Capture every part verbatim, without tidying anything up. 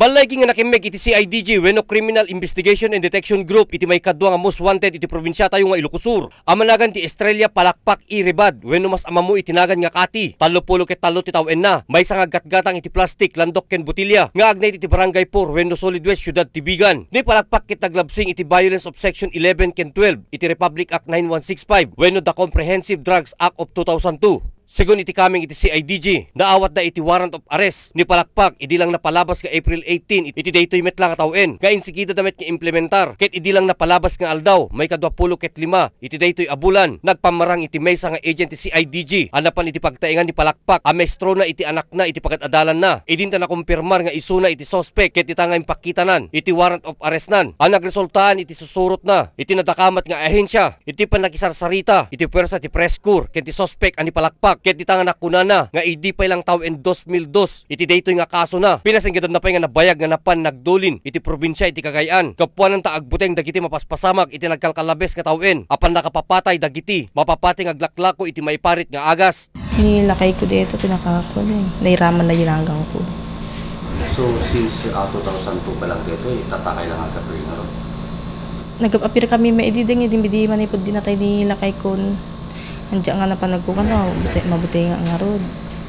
Pallagi nga nakimmeg iti C I D G wenno Criminal Investigation and Detection Group iti maikadua nga most wanted iti probinsiatayo nga Ilocos Sur a managan ti Estrella Palakpak Iribad wenno mas ammo iti nagan nga Kati. Tallo pulo ket tallo ti tawenna, maysa nga aggatgatang iti plastik, landok ken botelya nga agnay iti Barangay four wenno Solid Waste, Siudad ti Vigan. Ni Palakpak ket naglabsing iti violence of Section eleven ken twelve iti Republic Act nine one six five wenno the Comprehensive Drugs Act of two thousand two. Segun iti kameng iti C I D G, naawatda iti warrant of arrest ni Palakpak idi lang napalabas nga April eighteen iti daytoy met la nga tawen nga insigidada met nga implementar ket idi lang napalabas nga aldaw, maikadua pulo ket lima iti daytoy a bulan, nagpammarang iti maysa nga agent ti C I D G a napan iti pagtaengan ni Palakpak a maestrona iti anakna iti pagad-adalanna. Idinta nakumpirmar nga isuna iti suspek ket dita nga impakitanan iti warrant of arrestnan a nagresultaan iti susurotna iti nadakamat nga ahensia iti pannakisarsarita iti puwersa ti press corps ken ti suspek a ni Palakpak ket dita nga nakunana nga idi pay lang tawen dos mil dos iti daytoy nga kasona, pinasinggedanna pay nga nabayag nga napan nagdulin iti probinsia iti Cagayan. Gapuanan ta agbuteng dagiti mapaspasamak iti nagkalkalabes nga tawen a pannakapapatay dagiti mapapati nga aglaklako iti maiparit nga agas. Ni lakayko dayta ti nakakuan, eh. Nairaman na yinagangko. So, since, ah, two thousand two pa lang daytoy, tatta kay lang agapir ngarud? Nagap-apir kami maidi deng, idi, idi manipud di natay ni lakaykon. Ania nga napan nagkukuan, ah, mabuteng, mabuteng nga ngarud.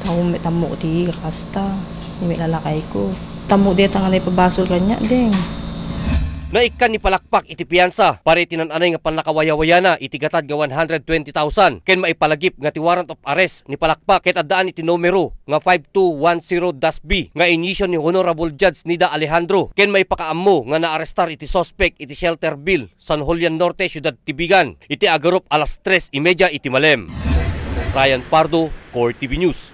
Tao, tammo ti kasta. Ni lakayko. Tammo dayta nga naipabasol kaniak, deng. Naikkan ni Palakpak iti piyansa para iti naan-anay nga pannakawayawayana iti gatad nga one hundred twenty thousand ken maipalagip nga ti warrant of arrest ni Palakpak ket addaan iti numero nga five two one zero dash B nga inisyu ni Honorable Judge Nida Alejandro ken maipakaammo nga naarestar iti suspek iti Shelterville, San Julian Norte, Siudad ti Vigan iti agarup alas tres y media iti malem. Ryan Pardo, Core T V News.